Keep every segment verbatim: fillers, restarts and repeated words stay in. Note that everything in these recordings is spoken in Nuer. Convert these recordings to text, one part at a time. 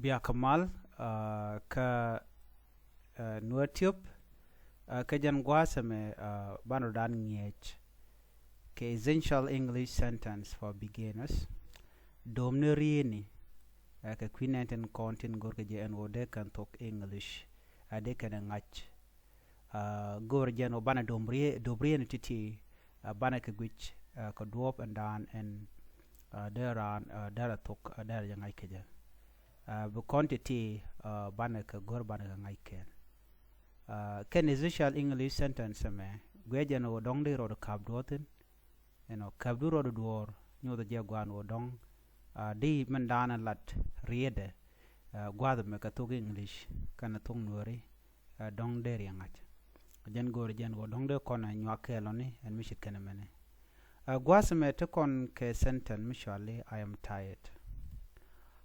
Biakä mal, ah, kä, ah, Nuäär Tiöp, ah, kä jɛn gua̱a̱th ɛmɛ, ah, banɛ rɔ dan ŋi̱eec kɛ Essential English Sentence for Beginners. Domni rieeni, ah, kɛ kui̱ nɛn tin kɔn tin go̱rkɛ jɛ ɛn ɣöö dee kɛn thok English, ah, dee kɛn ɛ ŋa̱c. Ah, go̱o̱r jɛn ɣöö banɛ dom rie-, dom rieeni ti̱ti̱, ah, banɛ kɛ guic, ah, kɛ duɔ̱ɔ̱p ɛn daan ɛn, ah, dee raan, ah, dee rɛ thok, ah, dee rɛ jɛ ŋa̱c kɛ jɛ. Ah, bi kɔn ti̱ti̱, ah, banɛ kɛ go̱r banɛ kɛ ŋa̱c kɛn. Ah, kɛn Essential English Sentence ɛmɛ, guiɛ jɛn ɣöö dɔ̱ŋ di rɔɔd ka̱p duɔ̱ɔ̱thin. Ɛnɔ, käp du rɔɔd duɔ̱ɔ̱r, nyothɛ jɛ gua̱a̱n ɣöö dɔ̱ŋ, ah, di min daanɛ lat rietdɛ, ah, gua̱a̱th ɛmɛ kɛ thok English kɛnɛ thok Nuääri, ah, dɔ̱ŋ deri ɛ ŋa̱c. Jɛn go̱o̱rɛ jɛn ɣöö dɔ̱ŋ dee kɔn ɛ nyuak kɛɛl ɔni ɛn mi ce̱tkɛ nɛmɛni. Ah, gua̱a̱th ɛmɛ te kɔn kɛ sentence mi cɔali I am tired.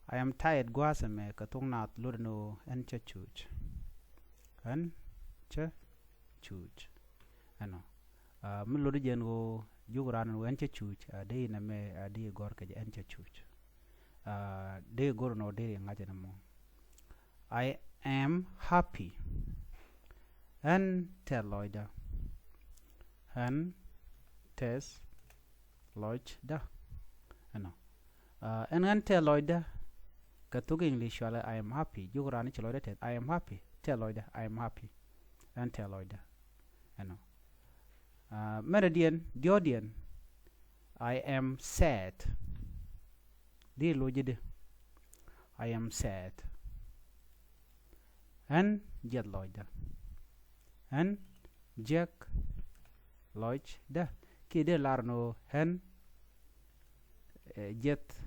I am tired gua̱a̱th ɛmɛ kɛ thok Naath lotdɛ ni ɣöö ɛn cä cuuc. Ɛn cä cuuc. Ɛnɔ. Ah, mi lotdɛ jɛn ɣöö jiök raan ɛn ɣöö ɛn cä cuuc, ah, dee inɛ mɛ, ah, dee gɔ̱r kɛ jɛ ɛn cä cuuc. Ah, dee go̱r ɛn ɣöö deri ɛ ŋa̱c ɛn ɛmɔ. I am happy. Ɛn tɛth lɔcdä. Ɛn tɛth lɔcdä. Ɛnɔ. Ah, ɛn, ɛn tɛth lɔcdä. Kɛ thok English cɔalɛ I am happy. Jiök raan i̱ ci lɔcdä tɛth. I am happy. Tɛth lɔcdä. I am happy. Ɛn tɛth lɔcdä. Ɛnɔ. Ah, mɛrɛ diɛn, diɔ̱ɔ̱diɛn. I am sad. Di lo̱cdä. I am sad. Ɛn jiɛth lɔcdä. Ɛn jiɛk lɔcdä. Kiɛ dee lar ɛn ɣöö ɛn, eh, jiɛth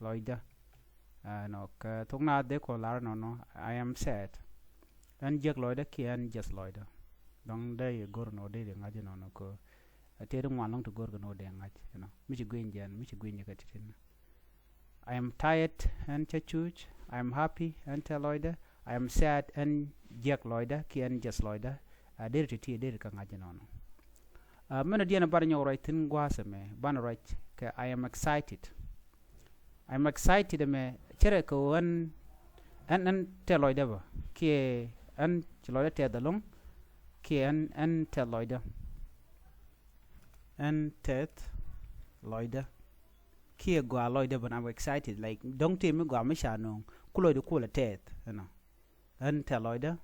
lɔcdä. Ah, ɛnɔ, kɛ thok Naath dee kɔ lar ɛnɔnɔ, I am sad. Ɛn jiɛk lɔcdä kiɛ ɛn jiɛth lɔcdä. Dɔ̱ŋ dee yɛ go̱r ɛn ɣöö dee ri ŋa̱c ɛnɔnɔ kɛ, eh, tëë di ŋuan lɔ̱ŋ ti go̱r kɛ ɛn ɣöö dee ŋa̱c ɛnɔ. Mi ci gui̱ny jɛn, mi ci gui̱ny jɛ kɛ ti̱ti̱n. I am tired, ɛn cä cuuc. I am happy, ɛn tɛth lɔcdä. I am sad, ɛn jiɛk lɔcdä kiɛ ɛn jiɛth lɔcdä. Ah, deri ti̱ti̱, deri kɛ ŋa̱c ɛnɔnɔ. Ah, mɛn diɛn banɛ nyɔk ruac thi̱n gua̱a̱th ɛmɛ, banɛ ruac kɛ I am excited. I am excited ɛmɛ, cɛ rɛ kɛ ɣöö ɛn, ɛn, ɛn tɛth lɔcdä bä. Kiɛ ɛn ci lɔcdä tɛth ɛlɔ̱ŋ. Kiɛ ɛn, ɛn tɛth lɔcdä. Ɛn tɛth lɔcdä. Kiɛ gɔaa lɔcdä bä, I'm excited. Like, dɔ̱ŋ tëë mi gɔaa mi ca nööŋ. Ku lɔcdä ku lɛ tɛth, you know. Ɛn tɛth lɔcdä.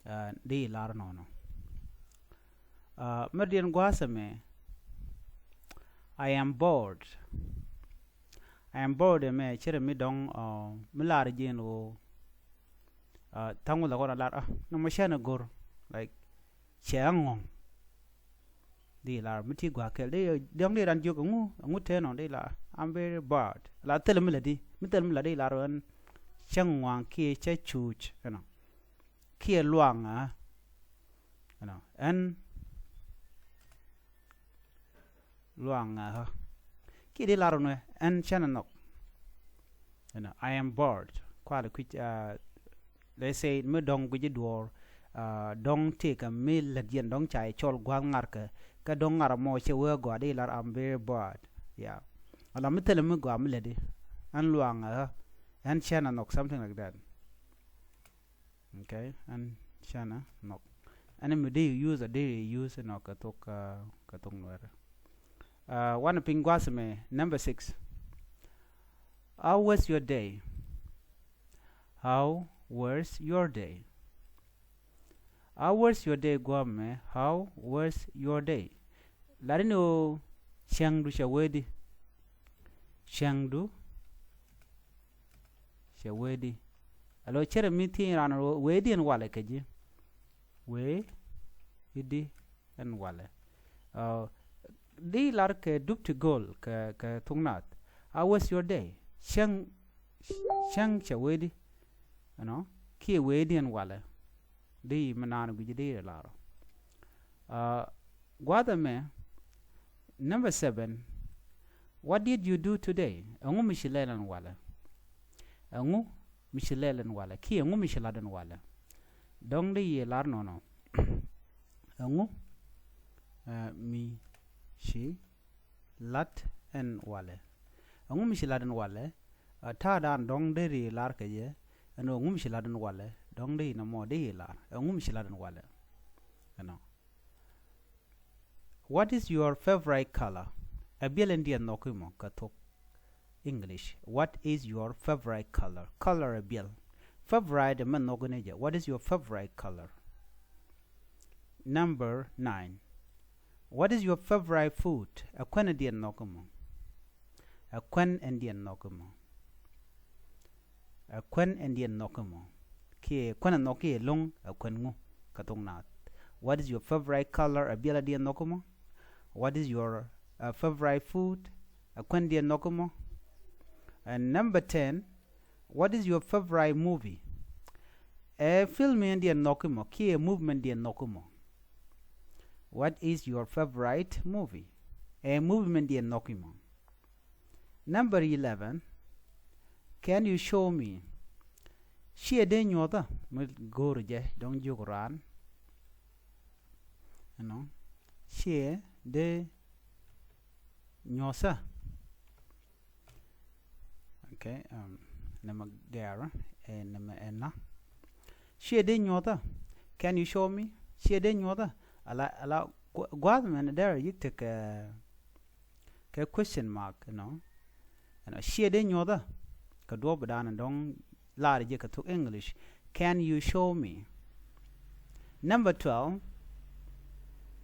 Ah, di lar ɛnɔnɔ. Ah, mɛrɛ diɛn gua̱a̱th ɛmɛ. I am bored. I am bored ɛmɛ, cɛ rɛ mi dɔ̱ŋ, ah, mi lar ji̱n ɣöö, ah, tha̱a̱ŋ wä la kɔn a lar, ah, nɔmɔ cä nɛ go̱r. Like, cɛ ŋɔ̱ŋ. Di lar mi ti gua̱a̱th kɛl. Di, dɔ̱ŋ di ran jiök ɛŋu, ɛŋu tëë nɔ, di lar, I'm very bored. La thil mi la di, mi thil mi la di lar ɛn cä ŋɔ̱a̱ŋ kiɛ cä cuuc, you know. Kiɛ luaŋ, ah. You know, ɛn luaŋ, ah. Kiɛ di lar ɛn ɣöö ɛn cä nɛ nhɔk. You know, I am bored. Kualɛ kui̱c, ah, let's say, mi dɔ̱ŋ guic i̱ duɔ̱ɔ̱r, ah, dɔ̱ŋ tëëkɛ mi lät yɛn dɔ̱ŋ ca i̱ cɔl gua̱a̱th ŋa̱rkɛ, kä dɔ̱ŋ ŋa̱r ɛmɔ cɛ wee gɔaa, di lar, I'm very bored. Yeah. Ala mi thilɛ mi gɔaa mi lätdi. Ɛn luaŋ, ah, ɛn cä nɛ nhɔk, something like that. Okay, ɛn cä nɛ nhɔk. Ɛn mi di use, di use nɔ kɛ thok, ah, kɛ thok Nuɛr. Ah, wanɛ piny gua̱a̱th ɛmɛ, number six. How was your day? How was your day? How was your day, gua̱a̱th ɛmɛ? How was your day? Lar ni ɣöö cäŋdu cɛ wee di? Cäŋdu cɛ wee di? Alo cɛ rɛ mi thiec raan ɣöö wee di ɛn walɛ kɛ ji̱? Wee di ɛn walɛ. Ah, di lar kɛ dup ti go̱o̱l kɛ, kɛ thok Naath. How was your day? Cäŋ, cäŋ cɛ wee di? You know, kiɛ wee di ɛn walɛ. Di mi naan gui̱ci di lar ɔ. Ah, gua̱a̱th ɛmɛ, number seven. What did you do today? Ɛŋu mi ci lɛl ɛn walɛ? Ɛŋu mi ci lɛl ɛn walɛ? Kiɛ ɛŋu mi ci lat ɛn walɛ? Dɔ̱ŋ di yɛ lar nɔnɔ. Ɛŋu, ah, mi ci lat ɛn walɛ? Ɛŋu mi ci lat ɛn walɛ? Ɛ ta̱a̱ dan dɔ̱ŋ deri lar kɛ jɛ ɛn ɣöö ŋum ci lat in walɛ, dɔ̱ŋ deri nɔmɔ deri lar ɛ ŋum ci lat in walɛ. Ɛnɔ. What is your favorite color? Ɛ biɛl in diɛ nhɔk imɔ kɛ thok English. What is your favorite color? Color ɛ biɛl. Favorite ɛ mɛ nhɔk in jɛ. What is your favorite color? Number nine. What is your favorite food? Ɛ kuɛn in diɛ nhɔk imɔ. Ɛ kuɛn in diɛ nhɔk imɔ. Ɛ kuɛn in diɛ nhɔk imɔ. Kiɛ kuɛn in nhɔk kiɛ lo̱ŋ ɛ kuɛn ŋu kɛ thok Naath. What is your favorite color? Ɛ biɛl in diɛ nhɔk imɔ. What is your uh, favorite food? Ɛ kuɛn in diɛ nhɔk imɔ. And number ten, what is your favorite movie? Ɛ film in diɛ nhɔk imɔ kiɛ movie in diɛ nhɔk imɔ. What is your favorite movie? Ɛ movie in diɛ nhɔk imɔ. Number eleven, can you show me? Ciɛ dee nyuɔthä mi go̱o̱r jɛ dɔ̱ŋ jiök raan. Ɛnɔ. Ciɛ dee nyuɔthä. Okay, um, nɛmɛ gɛɛr ɛ nɛmɛ ɛna. Ciɛ dee nyuɔthä. Can you show me? Ciɛ dee nyuɔthä. Ala, ala gu-, gua̱a̱th mɛn dɛr yik tekɛ kɛ question mark, you know. Ɛnɔ, ciɛ dee nyuɔthä kɛ duɔ̱ɔ̱p dan dɔ̱ŋ lar jɛ kɛ thok English. Can you show me? Number twelve.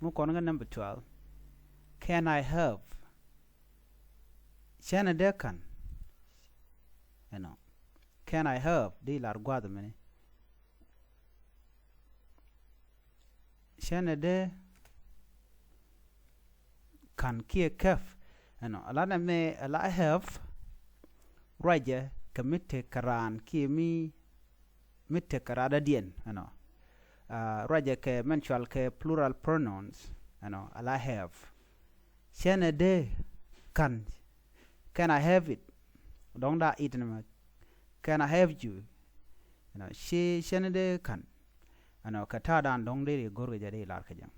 Mu kɔn kɛ number twelve. Can I have? Cɛnɛ dee ka̱n? Ɛnɔ. Can I have? Di lar gua̱a̱th mini. Cɛnɛ dee ka̱n kiɛ kɛp. Ɛnɔ, ala nɛmɛ ala have ruacɛ kɛ mi tek kɛ raan kiɛ mi, mi tek kɛ raan dɔ̱diɛn. Ɛnɔ. Ah, ruacɛ kɛ mɛn cual kɛ plural pronouns. Ɛnɔ, ala have. Cɛnɛ dee ka̱n? Can I have it? Dɔ̱ŋ da it nɛmɛ. Can I have you? Ɛnɔ, ci cɛnɛ dee ka̱n? Ɛnɔ, kɛ ta̱a̱ dan dɔ̱ŋ deri go̱r kɛ jɛ dee lar kɛ jɛ.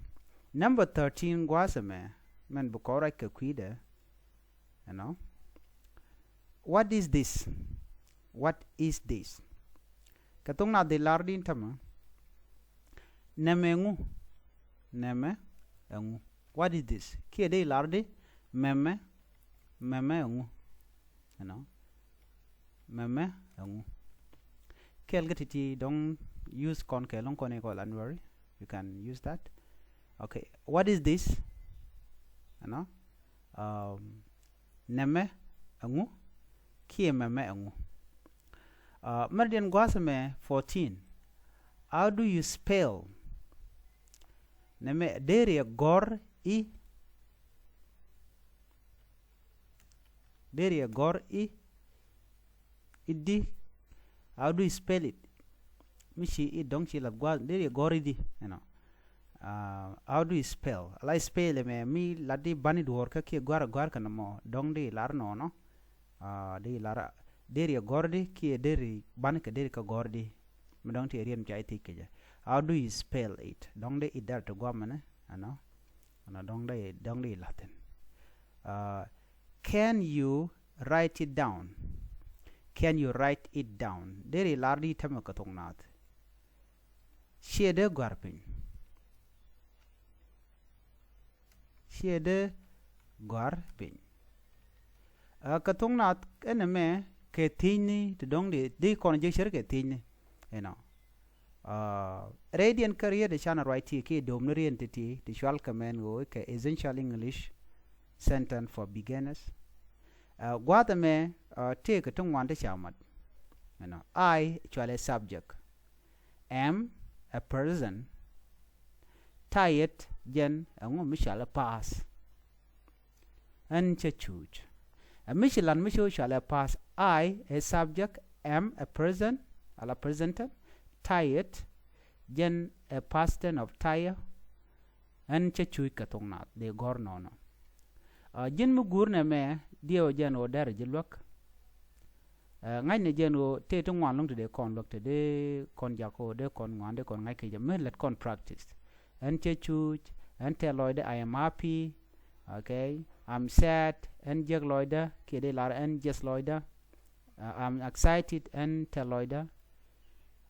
Number thirteen, gua̱a̱th ɛmɛ mɛn bi kɔn ruac kɛ kui̱dɛ. Ɛnɔ. What is this? What is this? Kɛ thok Naath di lar din tämɛ. Nɛmɛ ŋu? Nɛmɛ ɛŋu? What is this? Kiɛ dee lar di mɛmɛ, mɛmɛ ɛŋu? You know, mɛmɛ ɛŋu? Kɛl kɛ ti̱ti̱ dɔ̱ŋ use kɔn kɛ lo̱ŋ kɔn ikɔ la nuɛri. You can use that. Okay, what is this? You know, um, nɛmɛ ɛŋu? Kiɛ mɛmɛ ɛŋu? Uh, mɛr diɛn gua̱a̱th mɛ fourteen. How do you spell? Nɛmɛ deri ɛ gɔ̱r i̱? Deri ɛ gɔ̱r i̱? I̱ di? How do you spell it? Mi ci i̱ dɔ̱ŋ ci lath gua̱a̱th, deri ɛ gɔ̱r i̱ di? You know. Uh, how do you spell? Ala spell mɛ mi lat di bani duɔ̱ɔ̱r kä kiɛ gua̱r gua̱r kɛ nɔmɔ dɔ̱ŋ di lar nɔnɔ. Uh, di lar deri gɔ̱r di kiɛ deri bani kɛ deri kä gɔ̱r di. Mi dɔ̱ŋ ti riɛn ca i̱ thiec kɛ jɛ. How do you spell it? Dɔ̱ŋ di i̱ dɛr ti guamɛnɛ, you know. You know, dɔ̱ŋ di, dɔ̱ŋ di lathin. Uh, can you write it down? Can you write it down? Deri lar di tämɛ kɛ thok Naath. Ciɛ dee gɔ̱a̱r piny. Ciɛ dee gɔ̱a̱r piny. Ɛ, kɛ thok Naath ɛn ɛmɛ kɛ thiecni ti dɔ̱ŋ di, di kɔn jek cär kɛ thiecni. You know. Ɛ, rɛydiɛn kä riet ɛ canɛ ruac ti kiɛ dom ni rien ti ti, ti cual kɛ mɛn ɣöö kɛ Essential English Sentence for Beginners. Ɛ, gua̱a̱th ɛmɛ, ɛ, tëëkɛ ti ŋuan ti ca mat. You know, I cual ɛ subject. Am a person. Tired jɛn ɛŋu mi cɔal ɛ past. Ɛn cɛ cuuc. Ɛ mi ci lat mi ci cɔal ɛ past. I ɛ subject, am a person, ala present tense. Tired jɛn ɛ past tense of tired. Ɛn cä cuuc kɛ thok Naath dee gɔ̱r nɔnɔ. Ɛ, ji̱n mi guur nɛmɛ diɛw jɛn ɣöö dɛrɛ ji̱ luäk. Ɛ, ŋa̱cnɛ jɛn ɣöö tëë ti ŋuan lo̱ŋ ti dee kɔn luäk ti dee kɔn jak ɣöö dee kɔn ŋuan dee kɔn ŋa̱c kɛ jɛ mi lät kɔn practice. Ɛn cä cuuc, ɛn tɛth lɔcdä, I am happy, okay, I'm sad, ɛn jiäk lɔcdä kiɛ dee lar ɛn jiɛth lɔcdä. Uh, I'm excited, ɛn tɛlɔcdä.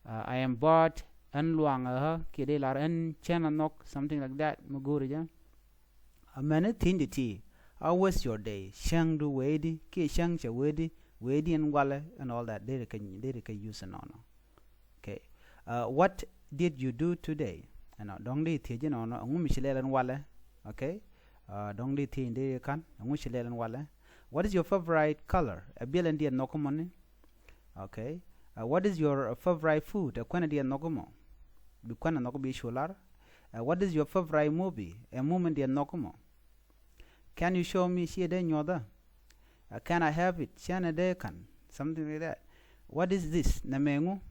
Uh, I am bored, ɛn luaŋ ɛ ɣä kiɛ dee lar ɛn cɛn a nhɔk, something like that, mi go̱o̱ri jɛ. Amäni thi̱ny di ti, how was your day? Cäŋdu wee di kiɛ cäŋ cɛ wee di, wee di ɛn walɛ and all that. Deri kɛ, deri kɛ use nɔnɔ. Okay. Uh, what did you do today? Ɛnɔ dɔ̱ŋ di thiec nɔnɔ, ɛŋu mi ci lɛl ɛn walɛ? Okay. Uh, dɔ̱ŋ di thiec di kan, ɛŋu ci lɛl ɛn walɛ? What is your favorite color? Ɛ biɛl ɛn diɛ nhɔk mɔni. Okay. Uh, what is your favorite food? Ɛ kuɛn ɛ diɛ nhɔk mɔ. Bi kuɛn ɛ nhɔk bi cu lar. Uh, what is your favorite movie? Ɛ mum ɛn diɛ nhɔk mɔ. Can you show me? Ciɛ dee nyuɔthä. Uh, can I have it? Ciɛ ni dee kan. Something like that. What is this? Nɛmɛ ŋu?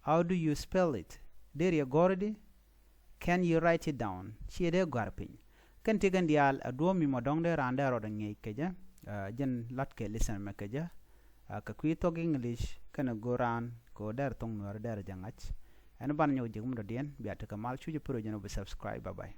How do you spell it? Dee riɛ gɔ̱r di? Can you write it down? Ciɛ dee gɔ̱a̱r piny. Kɛn ti kɛn diaal a duɔ̱ɔ̱p mi mɔ dɔ̱ŋ dee raan dee rɔɔdɛ ŋi̱eec kɛ jɛ. Uh, jɛn lat kɛ listen mɛ kɛ jɛ. Uh, kɛ kui̱ thok English kɛn a go̱o̱r raan kɛ ɣöö dɛr thok Nuäär dɛr jɛ ŋa̱c. Ɛn ban nyɔk jek mi dɔ̱diɛn bia tekɛ mal, cucɛ pär jɛn ɔ bi subscribe. Bye bye.